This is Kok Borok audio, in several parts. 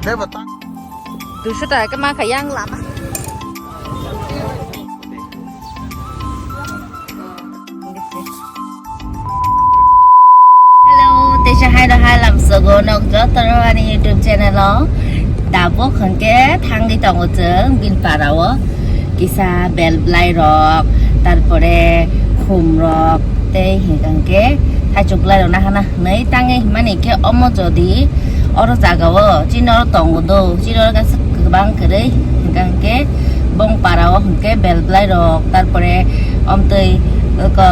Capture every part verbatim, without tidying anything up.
Duiso taka khe mankha yang lama. Hello, teisa hai rok hai lamsogo nok joto rok ani YouTube channel o. Tabuk hwnkhe thangwi tongo chwng bini para o. Kisa bel bwlai rok, tarpore khum rok, tei hwnkhe thaichuk bwlai rok nahana hwnwi tangwi hwnmani khe omo jodi oro jaga o chini oro tongo do, chini oro kaisa kwbang kwrwi hwnkhe bong para o hwnkhe bel bwlai rok, tarpore omtwi oko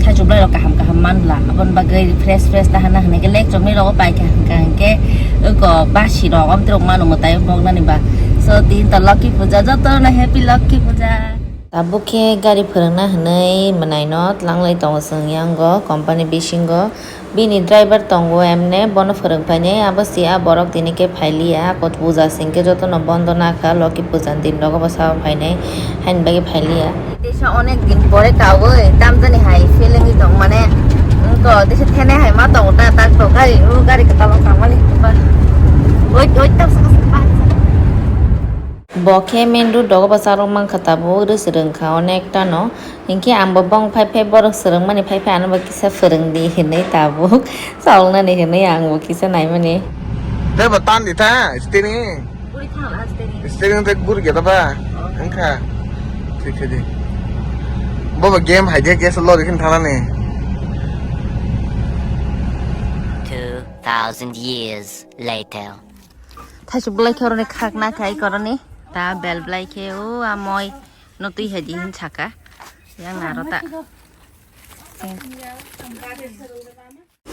thaichuk bwlai rok kaham kaham manbla, aboni bagwi fresh fresh nahana hwnwi khe lek chomni rogo paikha hwnkhe oko basi rok omtwi rok mano mwtai boknani ba. So, din to Loki puja, joto no happy Loki puja. Tabuk khe gari phwrwngna hwnwi mwnaino tlanglai tongo chwng yango company bisingo. Bini driver tongo emne, bono phwrwng phainai, abo se a borok tini khe phailiya. Kot puja singkhe jotono bondo nakha, Loki puja ni din rogo bwsao phainai, haini bagwi phailiya. Teisa onek din pore kaui tamjani hai feeling tong mane, wngko teisa thene hai ma tongo ta, tak to gari, o gari kwtal tangmani. Wait, wait, tam sa. Bo khe main road rogo bwsarok mankha tabuk, rwswrwng kha onek tano. Hinkhe ang bo bong phai phai borok swrwngmani phai phai ano bo kisa phwrwng di hinwi tabuk cholnani hinwi ang bo kisa naimani. Tei bo tan di ta steering. Steering tei gur ge da ba. Wngkha. Thik khe di. Bo bo game hai de kesa lori khin thanani. Two thousand years later. Thaisuk bwlai khe oroni khakna khai koroni. Ta bel bwlai khe o amoi no twi hai di hin saka. Yang naro ta.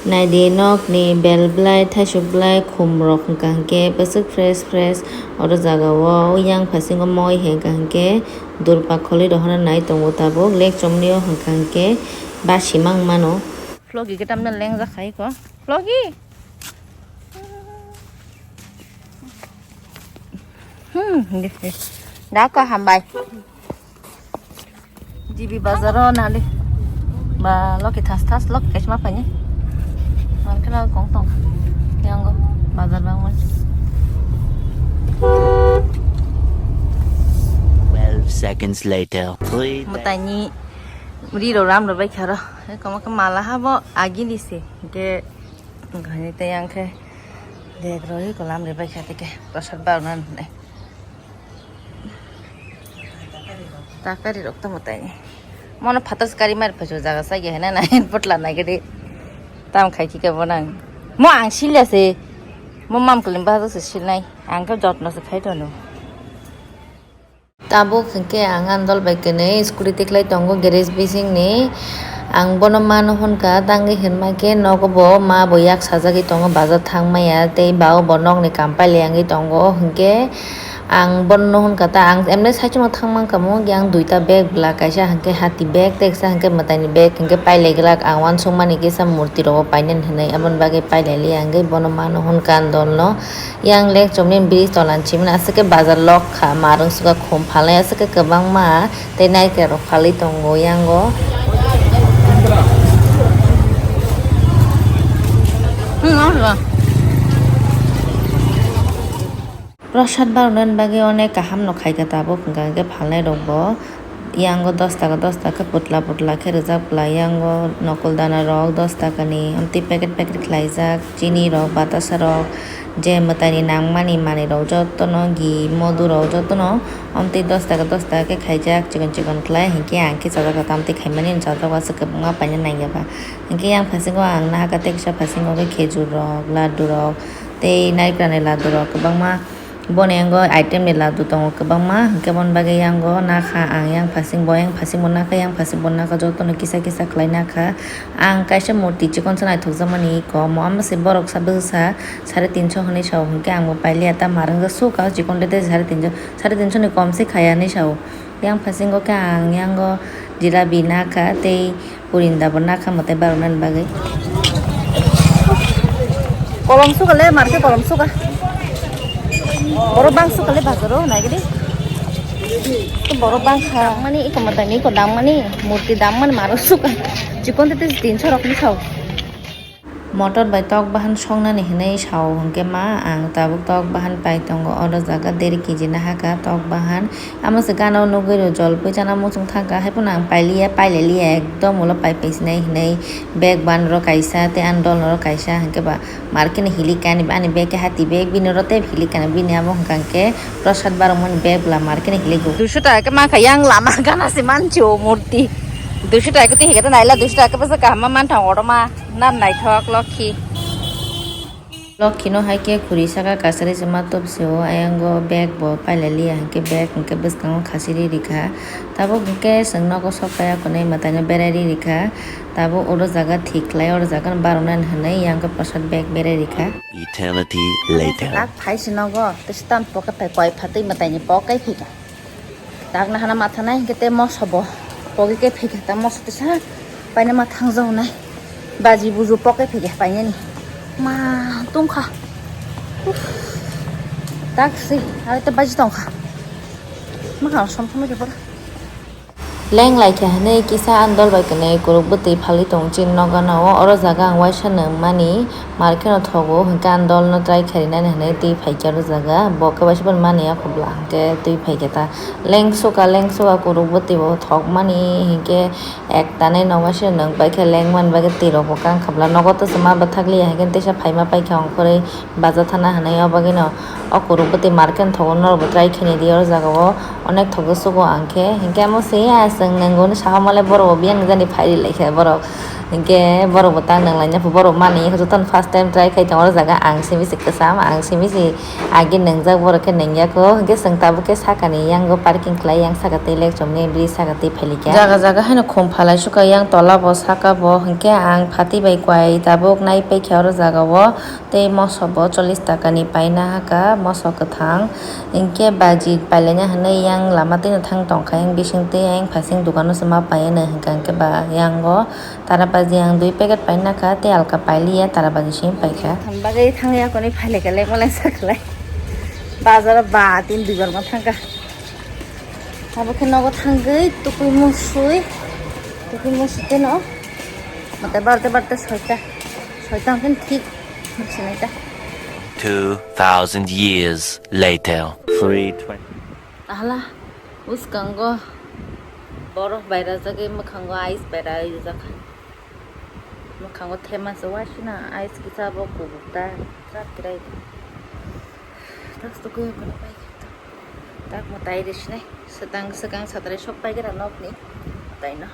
Naidi nokni bel bwlai, thaisuk bwlai, khum rok hwnkha hwnkhe bwswk fresh fresh oro jaga o. Yang phasingo moi hwnkha hwnkhe durpa kholi rok hwnna nai tongo tabuk. Lek chomni o hwnkha hwnkhe basi mang mano. Vlog-i khe tamno lengjak khai ko. Vlog-i. Hmm, dako hambai. G B bazar o nali. Ba loki thas thas loki kaisa ma paini. Mangkhe na kong tong. Yango bazar bang man. Twelve seconds later. Mutani ri ro ram ro bai kharo. Koma khe mala habo agini se. Ke Gani tei ang khe dek roi kolam ri bai kha tike prasad barona nai. Takari rok tamo tai. Mono phatas kari mar phajo jaga sa ge hena nai potla nai gede. Tam khai kike bonang. Mo ang silya se. Mo mam kulim ba se silnai. Ang khe jotno se khai tono. Tabuk hwnkhe ang andol bai kwnwi scooty tikhlai tongo garage bisingni. Ang bono mano hwnkha, tangwi hwnma khe nogo bo ma bo yak sajagwi tongo, bazar thang maya tei ba o bo nokni kam pailai yangwi tongo. Hwnkhe ang bono hwnkha ta, ang emne saichung thang mankha, mungya ang duita bag bwla, kaisa hwnkhe hati bag tei kisa hwnkhe mwtaini bag hwnkhe pailai glak. Ang uansukmani kisa murti rogo painani hwnwi, aboni bagwi pailai liya hwnkhe bono mano hwnkha andolno. Yang lek chomni bridge tola ni chimnai aswk khe bazar lok kha, marung suka khum phalnai aswk khe kwbangma tei naikolrok phalwi tongo yango. Prasad barona bagwi onek kaham no khaikha tabuk hwnkha hwnkhe phalnai rokbo. Yango dos taka, dos taka putla putla khe rijak pla, yango nokol dana rok dos taka ni, amtwi packet packet khlaijak, chini rok, batasa rok, je mwtai ni nangmani manwi rok jotono, ghi, modu rok jotono, amtwi dos taka, dos taka khe khaijak, chikon chikon khlai, hinkhe ang khe chajak tamtwi khaimani, chajak aswk kwbangma paina nangya ba. Hinkhe yang phasingo ang nahaka tei kisa phasingo khe khejur rok, laddu rok, tei naikrani laddu rok kwbangma. Boni yango item ni laddu tongo kwbangma, hwnkhe boni bagwi yango nakha ang yang phasing, bo yang phasing bo nakha, yang phasing bo nakha, jotono kisa kisa khlai nakha. Ang kaisa murti chikon se naithokjakmani iko omo, omo se borok sa bwsa sare tinso hwnwi sao, hwnkhe ang bo pailiya ta, ma rwngjak suk, o chikon de sare tinso, sare tinso ni kom se khaya hinwi sao. Yang phasingo khe ang yango jilabi nakha tei purinda bo nakha mwtai baroknani bagwi. Kolom suka le, marke kolom suka. Borok bang suka le bazaro, naigidi. Borok bang kha. Mani iko mwtai ni iko dam mani, murti dam mani maro suka. Chikon tete tinso rok ni sao. Motor bai tok bahan songnani hinwi sao hwnkhe ma ang tabuk tok bahan pai tongo oro jaga der kg nahaka tok bahan. Amo se gana o nugwi rw jol pui chana muchung thangkha, haiphano ang pailiya, pailaliya, ekdom ulo pai paisinai hinwi bag ban oro kaisa tei ani dol oro kaisa hwnkhe ba market ni hilikha ani, ani bag khe hati bag bini oro tei hilikha bini amo hwnkha hwnkhe prosad barongmani bag bwla market ni hiligo. Duiso taka khe mankha yang lama gana se manchio murti. Duiso taka khe twi hwnkhe naila duiso taka khe bwsa kaham ma mantha oro ma nar naithok lokhi. Lokhino hai khe khuri saka kasari se ma topsio, ayango bag bo pailaliya hwnkhe bag hwnkhe bwskango khasiri rikha. Tabuk hwnkhe chwng nogo sok paiya khwnwi mwtaino berai ri rikha. Tabuk oro jaga thik khlai, oro jaga no baroknani hwnwi yang khe prosad bag berai rikha. Eternity later. Tak phai se nogo, tei se tam poke phai koi phatwi mwtaini poke phika. Tak nahana mathanai hwnkhe tei moso bo pogi khe phikha ta moso tisa paina ma thangjawnai baji buju poke phikha painani ma tongkha. Uff. Tak si aro tei baji tongkha. Ma somthumwi khe pura. Leng laikha hinwi kisa ani dol bai kwnwi kuruk bwtwi phalwi tongo chini nokgana o. Oro jaga ang waisa nwngmani market no thogo hwnkhe ani dol no try kharinani hinwi twi phaikha oro jaga. Bo khe waisa phano mani ya khobla hwnkhe twi phaikha ta. Leng suka leng suka kuruk bwtwi bo thokmani hinkhe ekta nai no waisa nwng paikha leng mani bagwi twi rok bo kang khabla nogo tei se ma bwthakliya hinkhe teisa phaima paikha ongkhorwi. Baja thana hinwi o bagwino o kuruk bwtwi market thogo norokbo try khainai di oro jaga o onek thogo sugo ang khe hinkhe amo se ya chwng nangoni saha male borok bo biyang jani phairi laikha borok hinkhe borok bo ta nang laina pho borok mani jotono first time try khai tongo oro jaga ang simi se kwcham ang simi se agi nangjak borok khe nangya kho hinkhe chwng tabuk khe sakani yango parking khlai yang saka tei lek chomni bridge saka tei phailikha jaga jaga haino khum phalai suka yang tola bo saka bo hinkhe ang phatwi bai kwai tabuk nai paikha oro jaga o. Tei moso bo chollish taka ni paina haka moso kwthang hinkhe baji pailaina hinwi yang lama twino thang tongkha yang bising tei yang phasing dukano se ma paiya hinka hinkhe ba yang o tara baji ang dui packet paina kha tei alka pailiya tara baji simi paikha. Bagwi thangya koni phailai kha lek malai sa khlai bazaro ba tin dui bar ma thangkha abo khe nogo thangwi tukui musui tukui musui teno mate barte barte soita soita hwnkhe thik. Sinai ta. Two thousand years later. Three twenty. Tahala bwskango borof bai rajagwi mwkhango ice bai rajak. Mwkhango thema se waisina ice kisa bo kubuk ta chak kirai. Tak sukui kono pai. Tak mwtai de sinai. Swkang swkang satrai sok pai gra nokni. Mwtai no.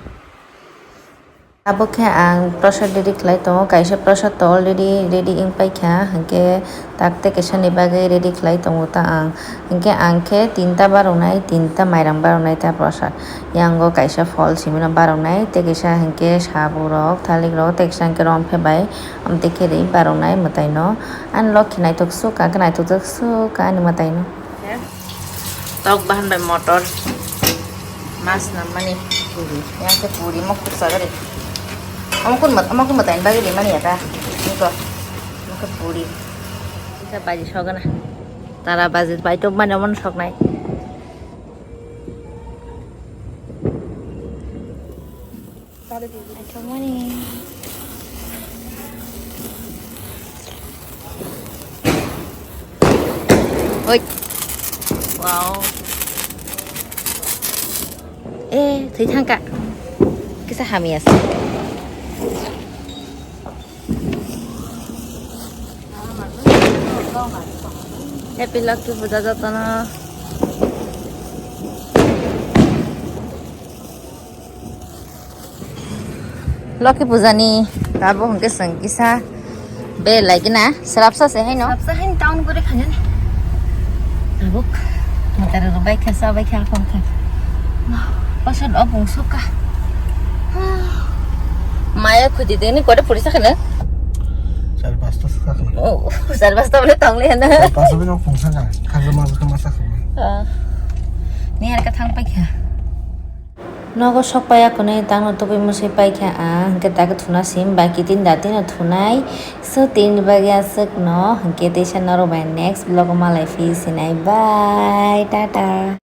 Abo khe ang prosad ready khlai tongo, kaisa prosad to already ready wng paikha, hinkhe tak tei kaisa ni bagwi ready khlai tongo ta ang. Hinkhe ang khe tinta baroknai, tinta mairang baroknai ta prosad. Yango kaisa phol simino baroknai, tei kaisa hinkhe sabu rok, thalik rok, tei kaisa hinkhe romphe bai, amtwi khe ri baroknai mwtai no. Ani lokhi naithok sukha, hinkhe naithok jak sukha ani mwtai no. Tok bahan bai motor. Mas nammani puri. Yang khe puri mo khuksa gari. Omo kun mat, omo kun matain bagwi rimani ya ta. Niko. Omo khe puri. Kisa baji sogana. Tara baji bai tok mani omo soknai. Good morning. Oi. Wow. Eh, thwi thangka. Kisa hamya sa. Happy Lucky Puja jotono. Loki puja ni abo hwnkhe chwng kisa be lai gina swrapsa se haino. Swrapsa haino town guri khainani. Tabuk matara rok bai kha sa bai kha khon kha. Pasal o bung suka. Maya khudi deni kore puri sakana. Sar pasta sakana. Oh, sar pasta bole tong le na. Sar pasta bole tong sakana. Khaja ma kama sakana. Ah. Ni har ka thang pai kha. Nogo sok paiya khwnwi tangno tubui mwswi paikha ang, hwnkhe tak thuna sim bai kitin da tino thunai. So, tini bagwi aswkno, hwnkhe teisa norok bai next vlog o malai phi sinai. Bye, tata.